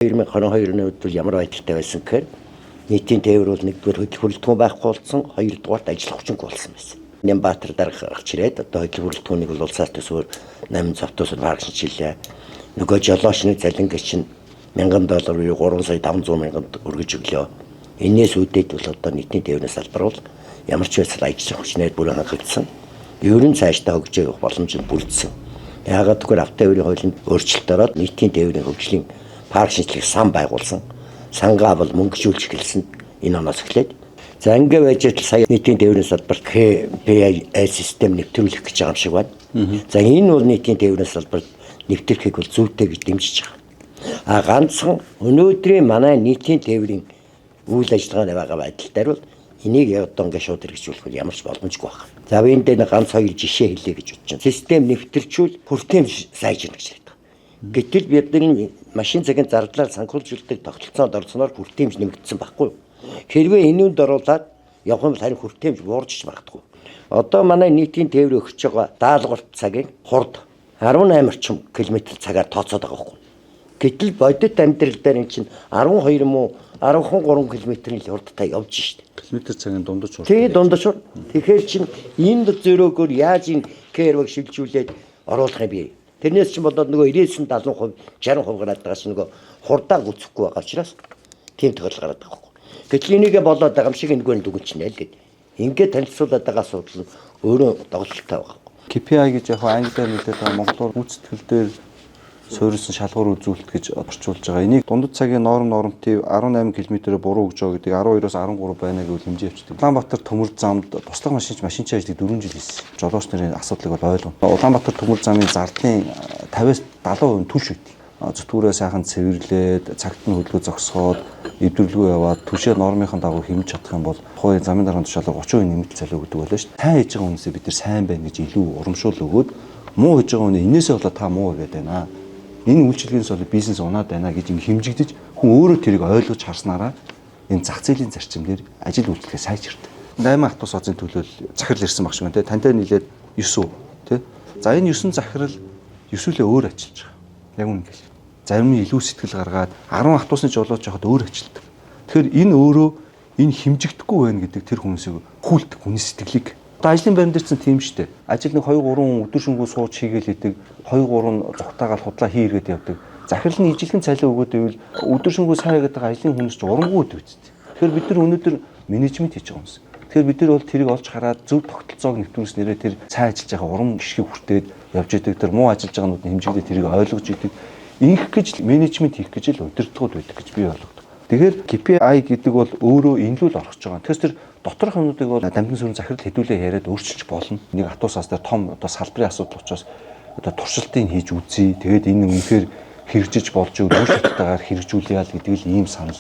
2022 оны үед бол ямар байдалтай байсан гэхээр нийтийн тээвэр бол нэгдүгээр хөдөл бүрэлдэхүүн байхгүй болсон, хоёрдугаарт ажиллах хүчингүй болсон байсан. Нямбатар дарга гарч ирээд одоо хөдөл бүрэлдэхүүнийг бол улсаас төсвөр 8 зовтоос баг шинжилээ. Нөгөө жолоочны цалинг чинь 1000 доллар буюу 3 сая 500 мянганд өргөж өглөө. Энээс үүдээд бол одоо нийтийн тээврийн салбар бол ямар ч байсал ажиллах хүчнээр бүрэн хангагдсан. Ер нь цаашдаа хөгжиж явах боломж нь бүрдсэн. Яагаад гэвэл автотээврийн хуулинд өөрчлөлт ороод нийтийн тээврийн хөгжлийн парк шинжлэх сан байгуулсан. Сангаа бол мөнгөжүүлж эхэлсэн энэ оноос эхлээд. За, ингээ байж л сая нийтийн тээврийн салбарт KPI систем нэвтрүүлэх гэж байгаа юм шиг байна. За, энэ бол нийтийн тээврийн салбарт нэвтрэхийг бол зүйтэй гэж дэмжиж байгаа. А ганцхан өнөөдрийн манай нийтийн тээврийн үйл ажиллагааны байгаа байдал дээр бол энийг одоо ингээ шууд хэрэгжүүлэх бол ямар ч боломжгүй байна. За, би энэ дээр нэг ганц хоёр жишээ хэлье гэж бодож байна. Систем нэвтэрчүүл хүртээмж сайжирна гэж хэлдэг. Гэтэл бидний машин цагийн зардлаар санхүүжүүлдэг тогтолцоонд орсноор хүртээмж нэмэгдсэн байхгүй юу? Хэрвээ энүүнд оруулаад явах юм бол харин хүртээмж буурч магадгүй. Одоо манай нийтийн тээвэр өгч байгаа даалгаварт цагийн хурд 18 орчим километр цагаар тооцоод байгаа байхгүй юу? Гэтэл бодит амьдрал дээр эн чинь 12 муу 13 км-ийн л хурдтай явж штэ. Километр цагийн дундаж хурд. Тэгээ дундаж хурд. Тэгэхээр чин энд зөрөөгөр яаж энэ КРВ-г шилжүүлээд оруулах юм бэ? Тэрнээс чинь болоод нөгөө 99 70%, 60% гараад байгаа чинь нөгөө хурдаа гүцэхгүй байгаа учраас тийм тохиолдол гараад байгаа байхгүй. Гэтэл энийгээ болоод байгаа юм шиг энэгээр нь дүгнчихнэ л гэд. Ингээд танилцуулаад байгаа асуудал нь өөрөө тоглолттой байгаа. KPI гэж яг англиар нэлээд байгаа, монголоор гүйцэтгэл дээр суурилсан шалгуур үзүүлэлт гэж орчуулж байгаа. Энийг дундад цагийн норм нормтив 18 км-ээр буруу өгж байгаа гэдэг 12-оос 13 байна гэвэл хэмжээ явчихдаг. Улаанбаатар төмөр замд туслах машинч машинчийн ажлыг 4 жил хийсэн. Жолооч нарын асуудлыг бол ойлгоно. Улаанбаатар төмөр замын зардлын 50-аас 70% нь түлш өгдөг. Зүтгүүрээ сайхан цэвэрлээд, цагт нь хөдөлгөө зогсоод, эвдэрлгүй яваад, түшээ нормынхын дагуу хэмжиж чадах юм бол тухайн замын даргын тушаалаар 30% нэмэлт цалин өгдөг байлаа шүү дээ. Сайн хийж байгаа хүмүүсээ бид нар сайн байна гэж илүү урамшуул өгөөд, муу хийж байгаа хүн энээсээ болоод та муу гэдэг байна. Энэ үйлчилгээнээс болоод бизнес унаад байна гэж ингэ хэмжигдэж, хүн өөрөө тэрийг ойлгож харснараа энэ зах зээлийн зарчим дээр ажил үйлчлэгээ сайжирдаг. 8 автобус оцын төлөөл захирал ирсэн баг шиг байна те. Тантай нийлээд 9 үү те. За, энэ 9 захирал 9-үлээ өөр ажиллаж байгаа. Яг үнэ гэл. Зарим нь илүү сэтгэл гаргаад 10 автобусны жолооч явахад өөр ажилладаг. Тэгэхээр энэ өөрөө энэ хэмжигдэхгүй байна гэдэг тэр хүмүүсийг хүлдэг, хүний сэтгэлийг. Одоо ажлын байран дээр чинь тийм шүү дээ. Ажил нэг 2 3 хүн өдөр шөнөгүй сууж хийгээл идэг, 2 3 зугтаагаал худлаа хийргээд явдаг. Захирал нь ижилхэн цалин өгөөд байвал өдөр шөнөгүй сайн хийгээд байгаа ажлын хүмүүс ч урамгүй өгдөг үсттэй. Тэгэхээр бид нар өнөөдөр менежмент хийж байгаа хүмүүс. Тэгэхээр бид нар бол тэрийг олж хараад зөв тогтолцоог нэвтрүүлснээрээ тэр сайн ажиллаж байгаа урам гიშгийг хүртээд явж идэг. Тэр муу ажиллаж байгаа нүд нь хэмжигдээ тэрийг ойлгож идэг. Ингэх гэж менежмент хийх гэж л удирдлагууд байдаг гэж би ойлгодог. Тэгэхээр KPI гэдэг бол өөрөө энэ л орох гэж байгаа. Тэгэхээр тэр доторх юмнуудыг бол дамжин сүрэн захирал хэдүүлээ яриад өөрчилж болно. Нэг атуус ас дээр том одоо салбарын асуудал учраас одоо туршилтыг хийж үзье. Тэгээд энэ үнэхээр хэрэгжиж болж үр шаттайгаар хэрэгжүүлье л гэдэг л ийм санал.